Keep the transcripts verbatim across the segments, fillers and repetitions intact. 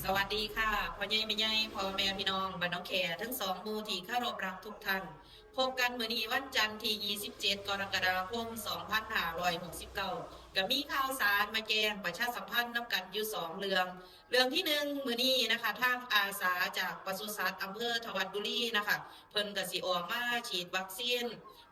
สวัสดีค่ะ พ่อใหญ่แม่ใหญ่ พ่อแม่พี่น้องบ้านหนองแขทั้งสองหมู่ที่เคารพรักทุกท่าน พบกันมื้อนี้วันจันทร์ที่ยี่สิบเจ็ด กรกฎาคม สองพันห้าร้อยหกสิบเก้า ก็มีข่าวสารมาแจ้งประชาสัมพันธ์นำกันอยู่สองเรื่อง เรื่องที่หนึ่ง มื้อนี้นะคะ ทางอาสาจากปศุสัตว์อำเภอธวัดบุรีนะคะ เพิ่นก็สิออกมาฉีดวัคซีน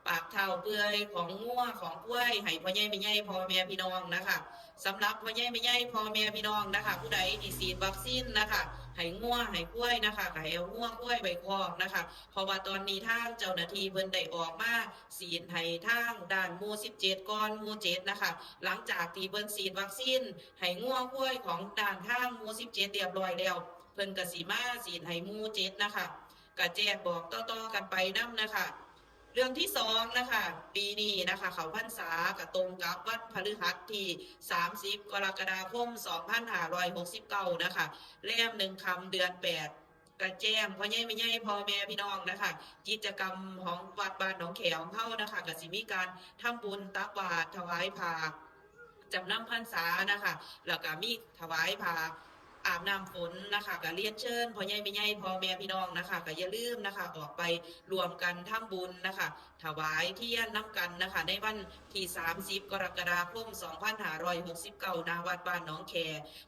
ปากเท้าเปื่อยของงัวของควายให้พ่อใหญ่แม่ใหญ่พ่อแม่พี่น้องนะคะ สำหรับพ่อใหญ่แม่ใหญ่พ่อแม่พี่น้องนะคะ ผู้ใดที่ฉีดวัคซีนนะคะ ให้งัวให้ควายนะคะ ก็ให้เอางัวควายไว้คอกนะคะ เพราะว่าตอนนี้ทางเจ้าหน้าที่เพิ่นได้ออกมาฉีดให้ทางด้านหมู่สิบเจ็ดก่อน หมู่เจ็ดนะคะ หลังจากที่เพิ่นฉีดวัคซีนให้งัวควายของด้านทางหมู่สิบเจ็ดเรียบร้อยแล้ว เพิ่นก็สิมาฉีดให้หมู่เจ็ดนะคะ ก็แจ้งบอกต่อๆกันไปนำนะคะ เรื่องที่สองนะคะ ปีนี้นะคะ เข้าพรรษาก็ตรงกับวันพฤหัสที่สามสิบ กรกฎาคม สองพันห้าร้อยหกสิบเก้านะคะ แรมหนึ่งค่ำเดือนแปด ก็แจ้งพ่อใหญ่แม่ใหญ่พ่อแม่พี่น้องนะคะ กิจกรรมของวัดบ้านหนองแขของเฮานะคะ ก็สิมีการทำบุญตักบาตรถวายผ้า จำนำพรรษานะคะ แล้วก็มีถวายผ้าอาบน้ำฝนนะคะ ก็เรียนเชิญพ่อใหญ่แม่ใหญ่พ่อแม่พี่น้องนะคะ ก็อย่าลืมนะคะ ออกไปร่วมกันทำบุญนะคะ ถวายเทียนนำกันนะคะ ในวันที่สามสิบ กรกฎาคม สองพันห้าร้อยหกสิบเก้า ณ วัดบ้านหนองแข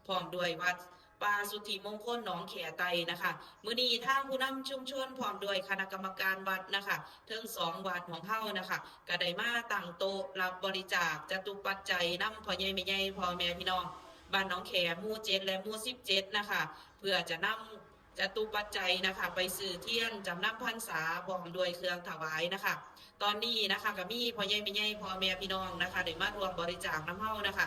พร้อมด้วยวัดป่าสุทธิมงคลหนองแขไตนะคะ มื้อนี้ทางผู้นำชุมชนพร้อมด้วยคณะกรรมการวัดนะคะ ทั้งสองวัดของเฮานะคะ ก็ได้มาตั้งโต๊ะรับบริจาคจตุปัจจัยนำพ่อใหญ่แม่ใหญ่พ่อแม่พี่น้องบ้านหนองแขหมู่เจ็ดและหมู่สิบเจ็ดนะคะ เพื่อจะนำจตุปัจจัยนะคะ ไปซื้อเทียนจำนำพรรษาพร้อมด้วยเครื่องถวายนะคะ ตอนนี้นะคะ ก็มีพ่อใหญ่แม่ใหญ่พ่อแม่พี่น้องนะคะ ได้มาร่วมบริจาคนำเฮานะคะ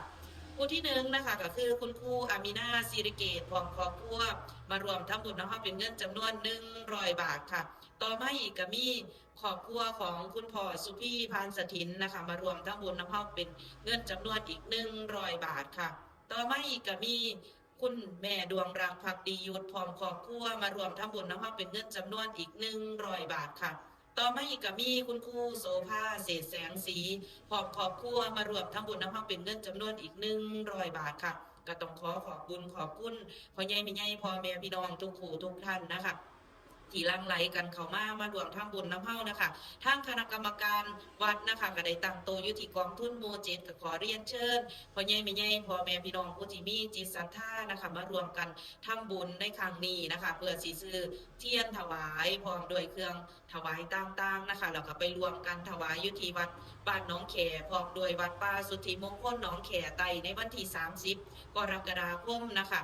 ผู้ที่หนึ่งนะคะ ก็คือคุณครูอามินา ศิริเกต พร้อมครอบครัว มาร่วมทำบุญนำเฮาเป็นเงินจำนวนหนึ่งร้อยบาทค่ะ ต่อมาอีกก็มีครอบครัวของคุณพ่อสุพี พานสถินนะคะ มาร่วมทำบุญนำเฮาเป็นเงินจำนวนอีกหนึ่งร้อยบาทค่ะ ต่อมาอีกก็มีคุณแม่ดวงรัก ภักดียุทธ พร้อมครอบครัว มาร่วมทำบุญนำเฮาเป็นเงินจำนวนอีกหนึ่งร้อยบาทค่ะ ต่อมาอีกก็มีคุณครูโสภา เศรษฐแสงสี พร้อมครอบครัว มาร่วมทำบุญนำเฮาเป็นเงินจำนวนอีกหนึ่งร้อยบาทค่ะ ก็ต้องขอขอบบุญขอบคุณพ่อใหญ่แม่ใหญ่พ่อแม่พี่น้องทุกผู้ทุกท่านนะคะ ที่หลั่งไหลกันเข้ามา มาร่วมทำบุญนำเฮานะคะ ทางคณะกรรมการวัดนะคะ ก็ได้ตั้งโต๊ะอยู่ที่กองทุนหมู่เจ็ด ก็ขอเรียนเชิญพ่อใหญ่แม่ใหญ่พ่อแม่พี่น้องผู้ที่มีจิตศรัทธานะคะ มาร่วมกันทำบุญในครั้งนี้นะคะ เพื่อสิซื้อเทียนถวายพร้อมด้วยเครื่องถวายต่างๆนะคะ แล้วก็ไปร่วมกันถวายอยู่ที่วัดบ้านหนองแข พร้อมด้วยวัดป่าสุทธิมงคลหนองแขไต ในวันที่สามสิบ กรกฎาคมนะคะ